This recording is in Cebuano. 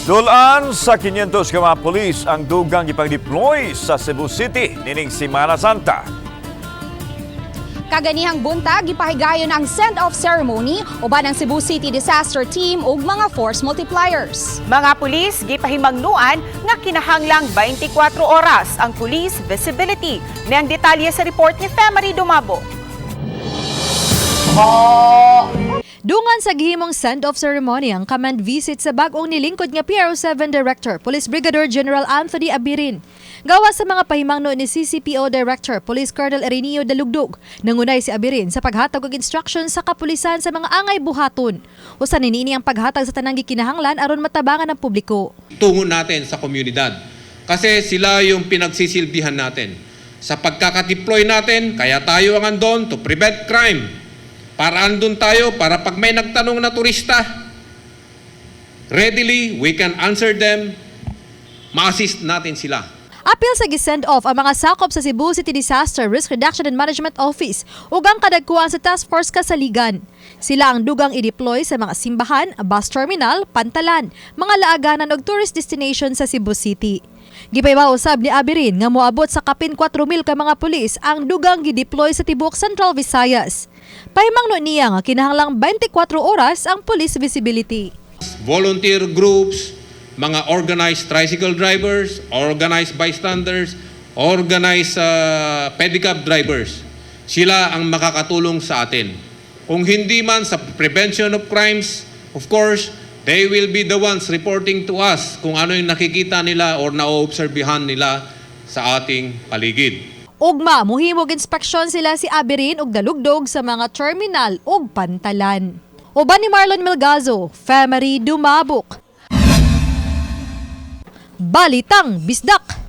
Dulan sa 500 ka mga pulis ang dugang ipang-deploy sa Cebu City nining Semana Santa. Kaganihang buntag, gipahigayon ang send-off ceremony uban ang Cebu City Disaster Team ug mga force multipliers. Mga pulis gipahimangnuan nga kinahanglang 24 oras ang police visibility. Ni ang detalye sa report ni Femery Dumabo. Dungan sa gihimong send-off ceremony ang command visit sa bag-ong nilingkod nga PRO7 Director, Police Brigadier General Anthony Abirin. Gawa sa mga pahimangno ni CCPO Director, Police Colonel Ireneo Dalugdug, nangunay si Abirin sa paghatag og instruction sa kapulisan sa mga angay buhaton. Usa niini ang paghatag sa tanang gikinahanglan aron matabangan ang publiko. Tungo natin sa komunidad. Kasi sila yung pinagsisilbihan natin. Sa pagkakadeploy natin, kaya tayo ang andon to prevent crime. Para andun tayo, para pag may nagtanong na turista, readily we can answer them, ma-assist natin sila. Apil sa gi-send off ang mga sakop sa Cebu City Disaster Risk Reduction and Management Office ug ang kadagkuan sa Task Force Kasaligan. Sila ang dugang i-deploy sa mga simbahan, bus terminal, pantalan, mga laaganan ug tourist destination sa Cebu City. Gipahibaw usab ni Abirin nga moabot sa kapin 4,000 ka mga pulis ang dugang gi-deploy sa tibuok Central Visayas. Pahimangno niya nga kinahanglang 24 oras ang police visibility. Volunteer groups, mga organized tricycle drivers, organized bystanders, organized pedicab drivers. Sila ang makakatulong sa atin. Kung hindi man sa prevention of crimes, of course, they will be the ones reporting to us kung ano yung nakikita nila or naoobserbihan nila sa ating paligid. Ugma, muhimog inspeksyon sila si Abirin og Dalugdog sa mga terminal ug pantalan. Uban ni Marlon Melgazo, Femery Dumabok. Balitang Bisdak.